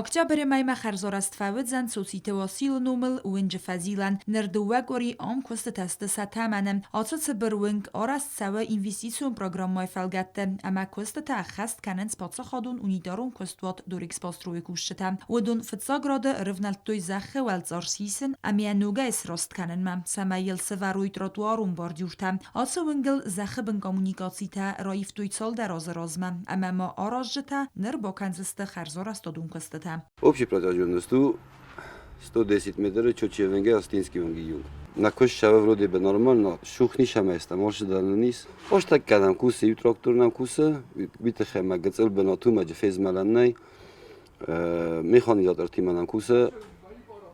Октябры мӕймӕ хӕрзарӕзт фӕуыдзӕн Цоциты Уасилы номыл уынджы фӕзилӕн. Ныр дыууӕ къуыри ам куыстытӕ сты сӕ тӕмӕны. Ацы цыбыр уынг арӕзт цӕуы инвестицион программӕйы фӕлгӕтты ӕмӕ куыстытӕ ӕххӕст кӕнынц паддзахадон унитарон куыстуат Дорэкспострой-ы кусджытӕ. Уыдон фыццаг рады ӕрывнӕлдтой зӕххы уӕлцъар сисын ӕмӕ йӕ ногӕй сраст кӕнынмӕ, цӕмӕй йыл сӕвӕрой тротуарон бордюртӕ. Ацы уынгыл зӕххы бын коммуникацитӕ раивтой цалдӕр азы размӕ ӕмӕ ма аразджытӕ ныр бакӕндзысты хӕрзарӕзтадон куыстытӕ. Общий протяженность 110 метров Чочевенге Остинский уынг июнь. На куыст сӕвӕ вроде бы нормально, шух нишамӕ может низ. Оштаг кӕнӕм кусы, иу трактор нӕм кусы, уый гыццыл бынатумӕ фезмӕлӕн нӕй. Механизатортимӕ нӕм кусы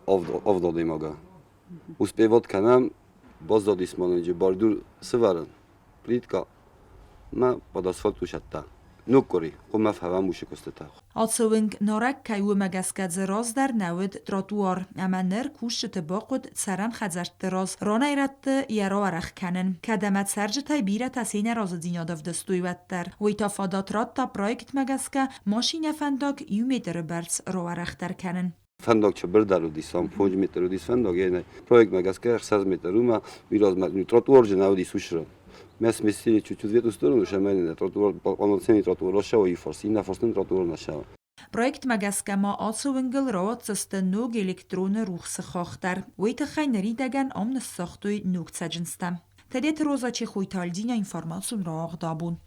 авд адӕймага. Успевать кӕнӕм, баззадис ма ноджы бордюр сывӕрын, плитка мӕ под асфальт усӕтта. Ног къуыри, хъуымӕ фӕуӕм уыцы куыстытӕ. Ацы уынг нарӕг кӕй уымӕ гӕсгӕ дзы раздӕр нӕ уыд тротуар, ӕмӕ ныр кусджыты бахъуыд цӕрӕн хӕдзӕртты раз ранӕй-рӕтты йӕ рауӕрӕх кӕнын. Кӕд ӕмӕ цӕрджытӕй бирӕтӕ се нӕразыдзинад ӕвдыстой, уӕддӕр. Уый та фадат радта проектмӕ гӕсгӕ машинӕ фӕндаг иу метры бӕрц рауӕрӕхдӕр кӕнын. Фӕндаг цыбырдӕр уыдис, ам 5 метр уыдис фӕндаг, ӕнӕ проектмӕ гӕсгӕ 6 метр уымӕ, уый размӕ тротуарджы нӕ уыдис уысры. Мӕ сместили чуть-чуть в эту сторону, шамӕ тротуар, полноценный тротуар расшава и фарс, иннӕ фарстын тротуар нашава. Проектмӕ гӕсгӕ ма ацы уынгыл рауадздзысты ног электроны рухсы хахх дӕр. Уый тыххӕй ныридӕгӕн ам ныссагътой ног цӕджындзтӕ. Тедеты Роза Чехойты Альдина информацион рауагъд абон.